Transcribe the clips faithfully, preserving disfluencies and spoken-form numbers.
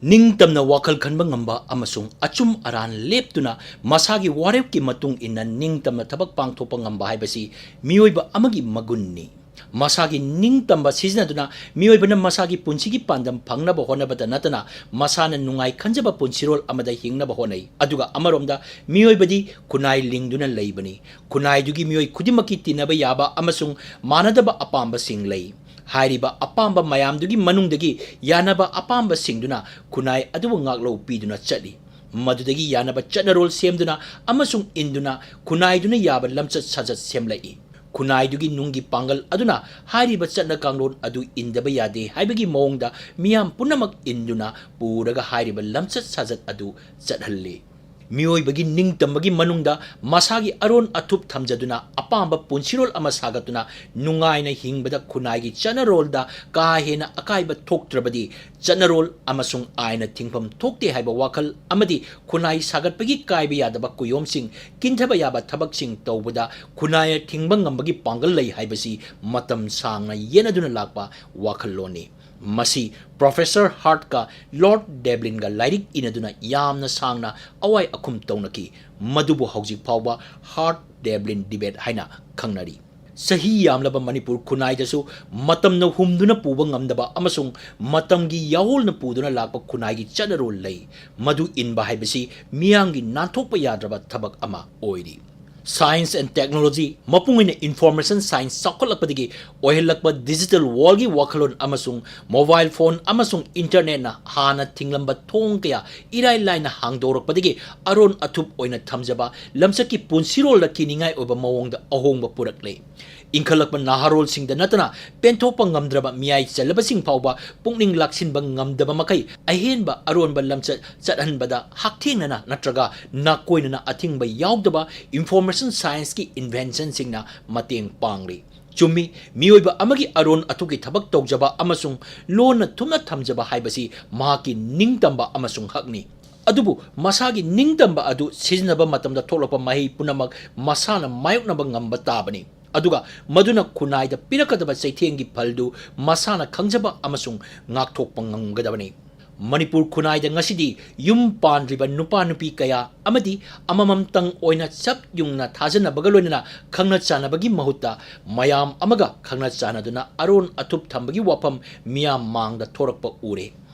ꯅꯤꯡꯇꯝꯅ ꯋꯥꯈꯜ ꯈꯟꯕ ꯉꯝꯕ ꯑꯃꯁꯨꯡ ꯑꯆꯨꯝ ꯑꯔꯥꯟ ꯂꯦꯞꯇꯨꯅ ꯃꯁꯥꯒꯤ ꯋꯥꯔꯦꯞꯀꯤ ꯃꯇꯨꯡ ꯏꯟꯅ ꯅꯤꯡꯇꯝꯅ ꯊꯕꯛ ꯄꯥꯡꯊꯣꯛꯄ ꯉꯝꯕ ꯍꯥꯏꯕꯁꯤ ꯃꯤꯑꯣꯏꯕ ꯑꯃꯒꯤ ꯃꯒꯨꯟꯅꯤ꯫ ꯃꯁꯥꯒꯤ ꯅꯤꯡꯇꯝꯕ ꯁꯤꯖꯤꯟꯅꯗꯨꯅ ꯃꯤꯑꯣꯏꯕꯅ ꯃꯁꯥꯒꯤ ꯄꯨꯟꯁꯤꯒꯤ ꯄꯥꯟꯗꯝ ꯐꯪꯅꯕ ꯍꯣꯠꯅꯕꯗ ꯅꯠꯇꯅ ꯃꯁꯥꯅ ꯅꯨꯡꯉꯥꯏ ꯈꯟꯖꯕ ꯄꯨꯟꯁꯤꯔꯣꯜ ꯑꯃꯗ ꯍꯤꯡꯅꯕ ꯍꯣꯠꯅꯩ꯫ ꯑꯗꯨꯒ ꯑꯃꯔꯣꯝꯗ ꯃꯤꯑꯣꯏꯕꯗꯤ ꯈꯨꯟꯅꯥꯏ ꯂꯤꯡꯗꯨꯅ ꯂꯩꯕꯅꯤ꯫ ꯈꯨꯟꯅꯥꯏꯗꯨꯒꯤ ꯃꯤꯑꯣꯏ ꯈꯨꯗꯤꯡꯃꯛꯀꯤ ꯇꯤꯟꯅꯕ ꯌꯥꯕ ꯑꯃꯁꯨꯡ ꯃꯥꯟꯅꯗꯕ ꯑꯄꯥꯝꯕꯁꯤꯡ ꯂꯩ꯫ ꯍꯥꯏꯔꯤꯕ ꯑꯄꯥꯝꯕ ꯃꯌꯥꯝꯗꯨꯒꯤ ꯃꯅꯨꯡꯗꯒꯤ ꯌꯥꯅꯕ ꯑꯄꯥꯝꯕꯁꯤꯡꯗꯨꯅ ꯈꯨꯟꯅꯥꯏ ꯑꯗꯨꯕꯨ ꯉꯥꯛꯂꯧ ꯄꯤꯗꯨꯅ ꯆꯠꯂꯤ꯫ ꯃꯗꯨꯗꯒꯤ ꯌꯥꯅꯕ ꯆꯠꯅꯔꯣꯜ ꯁꯦꯝꯗꯨꯅ ꯑꯃꯁꯨꯡ ꯏꯟꯗꯨꯅ ꯈꯨꯟꯅꯥꯏꯗꯨꯅ ꯌꯥꯕ ꯂꯝꯆꯠ ꯁꯥꯖꯠ ꯁꯦꯝꯂꯛꯏ꯫ ꯈꯨꯟꯅꯥꯏꯗꯨꯒꯤ ꯅꯨꯡꯒꯤ ꯄꯥꯡꯒꯜ ꯑꯗꯨꯅ ꯍꯥꯏꯔꯤꯕ ꯆꯠꯅ ꯀꯥꯡꯂꯣꯟ ꯑꯗꯨ ꯏꯟꯗꯕ ꯌꯥꯗꯦ ꯍꯥꯏꯕꯒꯤ ꯃꯑꯣꯡꯗ ꯃꯤꯌꯥꯝ ꯄꯨꯝꯅꯃꯛ ꯏꯟꯗꯨꯅ ꯄꯨꯔꯒ ꯍꯥꯏꯔꯤꯕ ꯂꯝꯆꯠ ꯁꯥꯖꯠ ꯑꯗꯨ ꯆꯠꯍꯜꯂꯤ꯫ ꯃꯤꯑꯣꯏꯕꯒꯤ ꯅꯤꯡꯇꯝꯕꯒꯤ ꯃꯅꯨꯡꯗ ꯃꯁꯥꯒꯤ ꯑꯔꯣꯟ ꯑꯊꯨꯞ ꯊꯝꯖꯗꯨꯅ ꯑꯄꯥꯝꯕ ꯄꯨꯟꯁꯤꯔꯣꯜ ꯑꯃ ꯁꯥꯒꯠꯇꯨꯅ ꯅꯨꯡꯉꯥꯏꯅ ꯍꯤꯡꯕꯗ ꯈꯨꯟꯅꯥꯏꯒꯤ ꯆꯠꯅꯔꯣꯜꯗ ꯀꯥ ꯍꯦꯟꯅ ꯑꯀꯥꯏꯕ ꯊꯣꯛꯇ꯭ꯔꯕꯗꯤ ꯆꯠꯅꯔꯣꯜ ꯑꯃꯁꯨꯡ ꯑꯥꯏꯟꯅ ꯊꯤꯡꯐꯝ ꯊꯣꯛꯇꯦ ꯍꯥꯏꯕ ꯋꯥꯈꯜ ꯑꯃꯗꯤ ꯈꯨꯟꯅꯥꯏ ꯁꯥꯒꯠꯄꯒꯤ ꯀꯥꯏꯕ ꯌꯥꯗꯕ ꯀꯨꯌꯣꯝꯁꯤꯡ ꯀꯤꯟꯊꯕ ꯌꯥꯕ ꯊꯕꯛꯁꯤꯡ ꯇꯧꯕꯗ ꯈꯨꯟꯅꯥꯏꯅ ꯊꯤꯡꯕ ꯉꯝꯕꯒꯤ ꯄꯥꯡꯒꯜ ꯂꯩ ꯍꯥꯏꯕꯁꯤ ꯃꯇꯝ ꯁꯥꯡꯅ ꯌꯦꯟꯅꯗꯨꯅ ꯂꯥꯛꯄ ꯋꯥꯈꯜꯂꯣꯟꯅꯤ꯫ ꯃꯁꯤ ꯄ꯭ꯔꯣꯐꯦꯁꯔ ꯍꯥꯔꯠꯀ ꯂꯣꯔꯗ ꯗꯦꯕ꯭ꯂꯤꯟꯒ ꯂꯥꯏꯔꯤꯛ ꯏꯅꯗꯨꯅ ꯌꯥꯝꯅ ꯁꯥꯡꯅ ꯑꯋꯥꯏ ꯑꯈꯨꯝ ꯇꯧꯅꯈꯤ꯫ ꯃꯗꯨꯕꯨ ꯍꯧꯖꯤꯛ ꯐꯥꯎꯕ ꯍꯥꯔꯠ ꯗꯦꯕ꯭ꯂꯤꯟ ꯗꯤꯕꯦꯠ ꯍꯥꯏꯅ ꯈꯪꯅꯔꯤ꯫ ꯆꯍꯤ ꯌꯥꯝꯂꯕ ꯃꯅꯤꯄꯨꯔ ꯈꯨꯟꯅꯥꯏꯗꯁꯨ ꯃꯇꯝꯅ ꯍꯨꯝꯗꯨꯅ ꯄꯨꯕ ꯉꯝꯗꯕ ꯑꯃꯁꯨꯡ ꯃꯇꯝꯒꯤ ꯌꯥꯑꯣꯜꯅ ꯄꯨꯗꯨꯅ ꯂꯥꯛꯄ ꯈꯨꯟꯅꯥꯏꯒꯤ ꯆꯠꯅꯔꯣꯜ ꯂꯩ꯫ ꯃꯗꯨ ꯏꯟꯕ ꯍꯥꯏꯕꯁꯤ ꯃꯤꯌꯥꯝꯒꯤ ꯅꯥꯟꯊꯣꯛꯄ ꯌꯥꯗ꯭ꯔꯕ ꯊꯕꯛ ꯑꯃ ꯑꯣꯏꯔꯤ꯫ Science and technology, ꯃꯄꯨꯡ ꯑꯣꯏꯅ information science ꯆꯥꯎꯈꯠꯂꯛꯄꯗꯒꯤ ꯑꯣꯏꯍꯜꯂꯛꯄ digital worldꯒꯤ ꯋꯥꯈꯜꯂꯣꯟ ꯑꯃꯁꯨꯡ mobile phone ꯑꯃꯁꯨꯡ internetꯅ ꯍꯥꯟꯅ ꯊꯤꯡꯂꯝꯕ ꯊꯣꯡ ꯀꯌꯥ ꯏꯔꯥꯏ ꯂꯥꯏꯅ ꯍꯥꯡꯗꯣꯔꯛꯄꯗꯒꯤ ꯑꯔꯣꯟ ꯑꯊꯨꯞ ꯑꯣꯏꯅ ꯊꯝꯖꯕ ꯂꯝꯆꯠꯀꯤ ꯄꯨꯟꯁꯤꯔꯣꯜꯗ ꯀꯤꯅꯤꯡꯉꯥꯏ ꯑꯣꯏꯕ ꯃꯑꯣꯡꯗ ꯑꯍꯣꯡꯕ ꯄꯨꯔꯛꯂꯦ꯫ ꯏꯟꯈꯠꯂꯛꯄ ꯅꯍꯥꯔꯣꯜꯁꯤꯡꯗ ꯅꯠꯇꯅ ꯄꯦꯟꯊꯣꯛꯄ ꯉꯝꯗ꯭ꯔꯕ ꯃꯤꯌꯥꯏ ꯆꯜꯂꯕꯁꯤꯡ ꯐꯥꯎꯕ ꯄꯨꯛꯅꯤꯡ ꯂꯥꯛꯁꯤꯟꯕ ꯉꯝꯗꯕ ꯃꯈꯩ ꯑꯍꯦꯟꯕ ꯑꯔꯣꯟꯕ ꯂꯝꯆꯠ ꯆꯠꯍꯟꯕꯗ ꯍꯛꯊꯦꯡꯅꯅ ꯅꯠꯇ꯭ꯔꯒ ꯅꯥꯀꯣꯏꯅꯅ ꯑꯊꯤꯡꯕ ꯌꯥꯎꯗꯕ information scienceꯀꯤ inventionꯁꯤꯡꯅ ꯃꯇꯦꯡ ꯄꯥꯡꯂꯤ꯫ ꯆꯨꯝꯃꯤ, ꯃꯤꯑꯣꯏꯕ ꯑꯃꯒꯤ ꯑꯔꯣꯟ ꯑꯊꯨꯞꯀꯤ ꯊꯕꯛ ꯇꯧꯖꯕ ꯑꯃꯁꯨꯡ ꯂꯣꯟꯅ ꯊꯨꯞꯅ ꯊꯝꯖꯕ ꯍꯥꯏꯕꯁꯤ ꯃꯍꯥꯛꯀꯤ ꯅꯤꯡꯇꯝꯕ ꯑꯃꯁꯨꯡ ꯍꯛꯅꯤ꯫ ꯑꯗꯨꯕꯨ ꯃꯁꯥꯒꯤ ꯅꯤꯡꯇꯝꯕ ꯑꯗꯨ ꯁꯤꯖꯤꯟꯅꯕ ꯃꯇꯝꯗ ꯊꯣꯛꯂꯛꯄ ꯃꯍꯩ ꯄꯨꯝꯅꯃꯛ ꯃꯁꯥꯅ ꯃꯥꯌꯣꯛꯅꯕ ꯉꯝꯕ ꯇꯥꯕꯅꯤ꯫ ꯑꯗꯨꯒ ꯃꯗꯨꯅ ꯈꯨꯟꯅꯥꯏꯗ ꯄꯤꯔꯛꯀꯗꯕ ꯆꯩꯊꯦꯡꯒꯤ ꯐꯜꯗꯨ ꯃꯁꯥꯅ ꯈꯪꯖꯕ ꯑꯃꯁꯨꯡ ꯉꯥꯛꯊꯣꯛꯄ ꯉꯝꯒꯗꯕꯅꯤ꯫ ꯃꯅꯤꯄꯨꯔ ꯈꯨꯟꯅꯥꯏꯗ ꯉꯁꯤꯗꯤ ꯌꯨꯝ ꯄꯥꯟꯗ꯭ꯔꯤꯕ ꯅꯨꯄꯥ ꯅꯨꯄꯤ ꯀꯌꯥ ꯑꯃꯗꯤ ꯑꯃꯃꯝꯇꯪ ꯑꯣꯏꯅ ꯆꯞ ꯌꯨꯡꯅ ꯊꯥꯖꯅꯕꯒ ꯂꯣꯏꯅꯅ ꯈꯪꯅ ꯆꯥꯟꯅꯕꯒꯤ ꯃꯍꯨꯠꯇ ꯃꯌꯥꯝ ꯑꯃꯒ ꯈꯪꯅ ꯆꯥꯟꯅꯗꯨꯅ ꯑꯔꯣꯟ ꯑꯊꯨꯞ ꯊꯝꯕꯒꯤ ꯋꯥꯐꯝ ꯃꯤꯌꯥꯝ ꯃꯥꯡꯗ ꯊꯣꯔꯛꯄ ꯎꯔꯦ꯫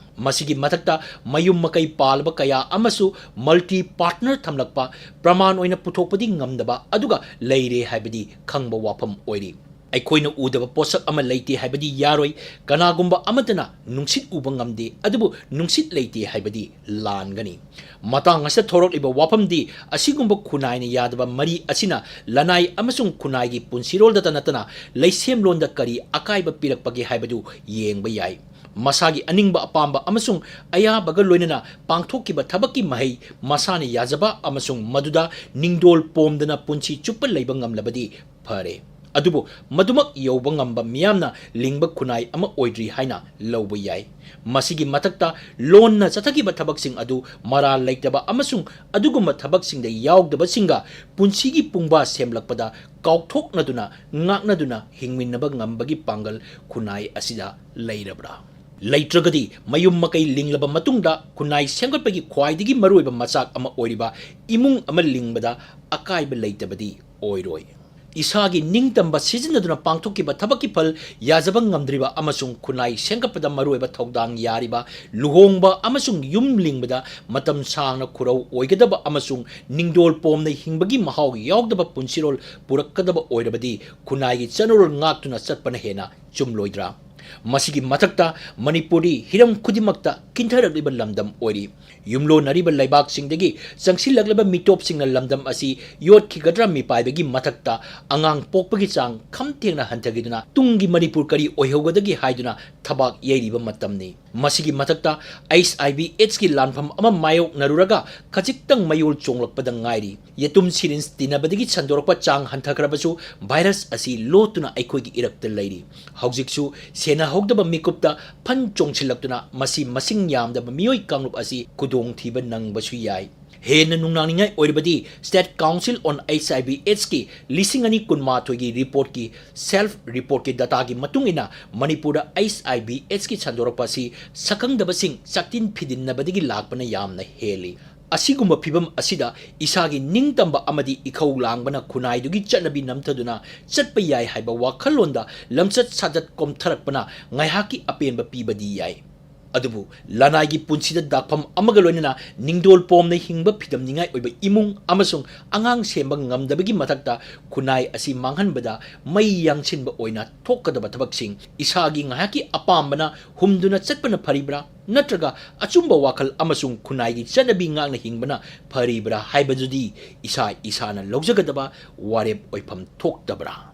ꯃꯁꯤꯒꯤ ꯃꯊꯛꯇ ꯃꯌꯨꯝ ꯃꯀꯩ ꯄꯥꯜꯂꯕ ꯀꯌꯥ ꯑꯃꯁꯨ multi partner ꯊꯝꯂꯛꯄ ꯄ꯭ꯔꯃꯥꯟ ꯑꯣꯏꯅ ꯄꯨꯊꯣꯛꯄꯗꯤ ꯉꯝꯗꯕ ꯑꯗꯨꯒ ꯂꯩꯔꯦ ꯍꯥꯏꯕꯗꯤ ꯈꯪꯕ ꯋꯥꯐꯝ ꯑꯣꯏꯔꯤ꯫ ꯑꯩꯈꯣꯏꯅ ꯎꯗꯕ ꯄꯣꯠꯁꯛ ꯑꯃ ꯂꯩꯇꯦ ꯍꯥꯏꯕꯗꯤ ꯌꯥꯔꯣꯏ꯫ ꯀꯅꯥꯒꯨꯝꯕ ꯑꯃꯠꯇꯅ ꯅꯨꯡꯁꯤꯠ ꯎꯕ ꯉꯝꯗꯦ, ꯑꯗꯨꯕꯨ ꯅꯨꯡꯁꯤꯠ ꯂꯩꯇꯦ ꯍꯥꯏꯕꯗꯤ ꯂꯥꯟꯒꯅꯤ꯫ ꯃꯇꯥꯡ ꯑꯁꯤꯗ ꯊꯣꯔꯛꯂꯤꯕ ꯋꯥꯐꯝꯗꯤ ꯑꯁꯤꯒꯨꯝꯕ ꯈꯨꯟꯅꯥꯏꯅ ꯌꯥꯗꯕ ꯃꯔꯤ ꯑꯁꯤꯅ ꯂꯅꯥꯏ ꯑꯃꯁꯨꯡ ꯈꯨꯟꯅꯥꯏꯒꯤ ꯄꯨꯟꯁꯤꯔꯣꯜꯗꯇ ꯅꯠꯇꯅ ꯂꯩꯁꯦꯝꯂꯣꯟꯗ ꯀꯔꯤ ꯑꯀꯥꯏꯕ ꯄꯤꯔꯛꯄꯒꯦ ꯍꯥꯏꯕꯗꯨ ꯌꯦꯡꯕ ꯌꯥꯏ꯫ ꯃꯁꯥꯒꯤ ꯑꯅꯤꯡꯕ ꯑꯄꯥꯝꯕ ꯑꯃꯁꯨꯡ ꯑꯌꯥꯕꯒ ꯂꯣꯏꯅꯅ ꯄꯥꯡꯊꯣꯛꯈꯤꯕ ꯊꯕꯛꯀꯤ ꯃꯍꯩ ꯃꯁꯥꯅ ꯌꯥꯖꯕ ꯑꯃꯁꯨꯡ ꯃꯗꯨꯗ ꯅꯤꯡꯗꯣꯜ ꯄꯣꯝꯗꯅ ꯄꯨꯟꯁꯤ ꯆꯨꯞꯄ ꯂꯩꯕ ꯉꯝꯂꯕꯗꯤ ꯐꯔꯦ꯫ ꯑꯗꯨꯕꯨ ꯃꯗꯨꯃꯛ ꯌꯧꯕ ꯉꯝꯕ ꯃꯤꯌꯥꯝꯅ ꯂꯤꯡꯕ ꯈꯨꯟꯅꯥꯏ ꯑꯃ ꯑꯣꯏꯗ꯭ꯔꯤ ꯍꯥꯏꯅ ꯂꯧꯕ ꯌꯥꯏ꯫ ꯃꯁꯤꯒꯤ ꯃꯊꯛꯇ ꯂꯣꯟꯅ ꯆꯠꯊꯈꯤꯕ ꯊꯕꯛꯁꯤꯡ ꯑꯗꯨ ꯃꯔꯥꯜ ꯂꯩꯇꯕ ꯑꯃꯁꯨꯡ ꯑꯗꯨꯒꯨꯝꯕ ꯊꯕꯛꯁꯤꯡꯗ ꯌꯥꯎꯗꯕꯁꯤꯡꯒ ꯄꯨꯟꯁꯤꯒꯤ ꯄꯨꯡꯕꯥ ꯁꯦꯝꯂꯛꯄꯗ ꯀꯥꯎꯊꯣꯛꯅꯗꯨꯅ ꯉꯥꯛꯅꯗꯨꯅ ꯍꯤꯡꯃꯤꯟꯅꯕ ꯉꯝꯕꯒꯤ ꯄꯥꯡꯒꯜ ꯈꯨꯟꯅꯥꯏ ꯑꯁꯤꯗ ꯂꯩꯔꯕ꯭ꯔꯥ? ꯂꯩꯇ꯭ꯔꯒꯗꯤ ꯃꯌꯨꯝ ꯃꯀꯩ ꯂꯤꯡꯂꯕ ꯃꯇꯨꯡꯗ ꯈꯨꯟꯅꯥꯏ ꯁꯦꯝꯒꯠꯄꯒꯤ ꯈ꯭ꯋꯥꯏꯗꯒꯤ ꯃꯔꯨꯑꯣꯏꯕ ꯃꯆꯥꯛ ꯑꯃ ꯑꯣꯏꯔꯤꯕ ꯏꯃꯨꯡ ꯑꯃ ꯂꯤꯡꯕꯗ ꯑꯀꯥꯏꯕ ꯂꯩꯇꯕꯗꯤ ꯑꯣꯏꯔꯣꯏ꯫ ꯏꯁꯥꯒꯤ ꯅꯤꯡꯇꯝꯕ ꯁꯤꯖꯤꯟꯅꯗꯨꯅ ꯄꯥꯡꯊꯣꯛꯈꯤꯕ ꯊꯕꯛꯀꯤ ꯐꯜ ꯌꯥꯖꯕ ꯉꯝꯗ꯭ꯔꯤꯕ ꯑꯃꯁꯨꯡ ꯈꯨꯟꯅꯥꯏ ꯁꯦꯝꯒꯠꯄꯗ ꯃꯔꯨꯑꯣꯏꯕ ꯊꯧꯗꯥꯡ ꯌꯥꯔꯤꯕ ꯂꯨꯍꯣꯡꯕ ꯑꯃꯁꯨꯡ ꯌꯨꯝ ꯂꯤꯡꯕꯗ ꯃꯇꯝ ꯁꯥꯡꯅ ꯈꯨꯔꯧ ꯑꯣꯏꯒꯗꯕ ꯑꯃꯁꯨꯡ ꯅꯤꯡꯗꯣꯜ ꯄꯣꯝꯅ ꯍꯤꯡꯕꯒꯤ ꯃꯍꯥꯎ ꯌꯥꯎꯗꯕ ꯄꯨꯟꯁꯤꯔꯣꯜ ꯄꯨꯔꯛꯀꯗꯕ ꯑꯣꯏꯔꯕꯗꯤ ꯈꯨꯟꯅꯥꯏꯒꯤ ꯆꯠꯅꯔꯣꯜ ꯉꯥꯛꯇꯨꯅ ꯆꯠꯄꯅ ꯍꯦꯟꯅ ꯆꯨꯝꯂꯣꯏꯗ꯭ꯔꯥ? ꯃꯁꯤꯒꯤ ꯃꯊꯛꯇ ꯃꯅꯤꯄꯨꯔꯗꯤ ꯍꯤꯔꯝ ꯈꯨꯗꯤꯡꯃꯛꯇ ꯀꯤꯟꯊꯔꯛꯂꯤꯕ ꯂꯝꯗꯝ ꯑꯣꯏꯔꯤ꯫ ꯌꯨꯝꯂꯣꯟꯅꯔꯤꯕ ꯂꯩꯕꯥꯛꯁꯤꯡꯗꯒꯤ ꯆꯪꯁꯤꯜꯂꯛꯂꯕ ꯃꯤꯇꯣꯞꯁꯤꯡꯅ ꯂꯝꯗꯝ ꯑꯁꯤ ꯌꯣꯠꯈꯤꯒꯗ꯭ꯔꯥ ꯃꯤꯄꯥꯏꯕꯒꯤ ꯃꯊꯛꯇ ꯑꯉꯥꯡ ꯄꯣꯛꯄꯒꯤ ꯆꯥꯡ ꯈꯝ ꯊꯦꯡꯅ ꯍꯟꯊꯈꯤꯗꯨꯅ ꯇꯨꯡꯒꯤ ꯃꯅꯤꯄꯨꯔ ꯀꯔꯤ ꯑꯣꯏꯍꯧꯒꯗꯒꯦ ꯍꯥꯏꯗꯨꯅ ꯊꯕꯥꯛ ꯌꯩꯔꯤꯕ ꯃꯇꯝꯅꯤ꯫ ꯃꯁꯤꯒꯤ ꯃꯊꯛꯇ H I V AIDS ꯀꯤ ꯂꯥꯟꯐꯝ ꯑꯃ ꯃꯥꯌꯣꯛꯅꯔꯨꯔꯒ ꯈꯖꯤꯛꯇꯪ ꯃꯌꯣꯜ ꯆꯣꯡꯂꯛꯄꯗ ꯉꯥꯏꯔꯤ꯫ ꯌꯦꯇꯨꯝ syringe ꯇꯤꯟꯅꯕꯗꯒꯤ ꯁꯟꯗꯣꯔꯛꯄ ꯆꯥꯡ ꯍꯟꯊꯈ꯭ꯔꯕꯁꯨ virus ꯑꯁꯤ ꯂꯣꯠꯇꯨꯅ ꯑꯩꯈꯣꯏꯒꯤ ꯏꯔꯛꯇ ꯂꯩꯔꯤ꯫ ꯍꯧꯖꯤꯛꯁꯨ ꯁꯦꯟꯅꯍꯧꯗꯕ ꯃꯤꯀꯨꯞꯇ ꯐꯟ ꯆꯣꯡꯁꯤꯜꯂꯛꯇꯨꯅ ꯃꯁꯤ ꯃꯁꯤꯡ ꯌꯥꯝꯗꯕ ꯃꯤꯑꯣꯏ ꯀꯥꯡꯂꯨꯞ ꯑꯁꯤ ꯈꯨꯗꯣꯡꯊꯤꯕ ꯅꯪꯕꯁꯨ ꯌꯥꯏ꯫ ꯍꯦꯟꯅ ꯅꯨꯡꯅꯥꯡꯅꯤꯡꯉꯥꯏ ꯑꯣꯏꯔꯕꯗꯤ, State Council on H I V AIDS ꯀꯤ ꯂꯤꯁꯤꯡ ꯑꯅꯤ ꯀꯨꯟꯃꯥꯊꯣꯏꯒꯤ ꯔꯤꯄꯣꯔꯠꯀꯤ, self ꯔꯤꯄꯣꯔꯠꯀꯤ ꯗꯇꯥꯒꯤ ꯃꯇꯨꯡ ꯏꯟꯅ, ꯃꯅꯤꯄꯨꯔꯗ H I V AIDS ꯀꯤ ꯁꯟꯗꯣꯔꯛꯄ ꯑꯁꯤ ꯁꯛꯈꯪꯗꯕꯁꯤꯡ ꯆꯥꯛꯇꯤꯟ ꯐꯤꯗꯤꯟꯅꯕꯗꯒꯤ ꯂꯥꯛꯄꯅ ꯌꯥꯝꯅ ꯍꯦꯜꯂꯤ꯫ ꯑꯁꯤꯒꯨꯝꯕ ꯐꯤꯚꯝ ꯑꯁꯤꯗ ꯏꯁꯥꯒꯤ ꯅꯤꯡꯇꯝꯕ ꯑꯃꯗꯤ ꯏꯈꯧ ꯂꯥꯡꯕꯅ ꯈꯨꯟꯅꯥꯏꯗꯨꯒꯤ ꯆꯠꯅꯕꯤ ꯅꯝꯊꯗꯨꯅ ꯆꯠꯄ ꯌꯥꯏ ꯍꯥꯏꯕ ꯋꯥꯈꯜꯂꯣꯟꯗ ꯂꯝꯆꯠ ꯁꯥꯖꯠ ꯀꯣꯝꯊꯔꯛꯄꯅ ꯉꯥꯏꯍꯥꯛꯀꯤ ꯑꯄꯦꯟꯕ ꯄꯤꯕꯗꯤ ꯌꯥꯏ꯫ ꯑꯗꯨꯕꯨ ꯂꯅꯥꯏꯒꯤ ꯄꯨꯟꯁꯤꯗ ꯗꯥꯛꯐꯝ ꯑꯃꯒ ꯂꯣꯏꯅꯅ ꯅꯤꯡꯗꯣꯜ ꯄꯣꯝꯅ ꯍꯤꯡꯕ ꯐꯤꯗꯝꯅꯤꯡꯉꯥꯏ ꯑꯣꯏꯕ ꯏꯃꯨꯡ ꯑꯃꯁꯨꯡ ꯑꯉꯥꯡ ꯁꯦꯝꯕ ꯉꯝꯗꯕꯒꯤ ꯃꯊꯛꯇ, ꯈꯨꯟꯅꯥꯏ ꯑꯁꯤ ꯃꯥꯡꯍꯟꯕꯗ ꯃꯩ ꯌꯥꯡꯁꯤꯟꯕ ꯑꯣꯏꯅ ꯊꯣꯛꯀꯗꯕ ꯊꯕꯛꯁꯤꯡ, ꯏꯁꯥꯒꯤ ꯉꯥꯏꯍꯥꯛꯀꯤ ꯑꯄꯥꯝꯕꯅ ꯍꯨꯝꯗꯨꯅ ꯆꯠꯄꯅ ꯐꯔꯤꯕ꯭ꯔꯥ, ꯅꯠꯇ꯭ꯔꯒ ꯑꯆꯨꯝꯕ ꯋꯥꯈꯜ ꯑꯃꯁꯨꯡ ꯈꯨꯟꯅꯥꯏꯒꯤ ꯆꯠꯅꯕꯤ ꯉꯥꯛꯅ ꯍꯤꯡꯕꯅ ꯐꯔꯤꯕ꯭ꯔꯥ ꯍꯥꯏꯕꯗꯨꯗꯤ ꯏꯁꯥ ꯏꯁꯥꯅ ꯂꯧꯖꯒꯗꯕ ꯋꯥꯔꯦꯞ ꯑꯣꯏꯐꯝ ꯊꯣꯛꯇꯕ꯭ꯔꯥ?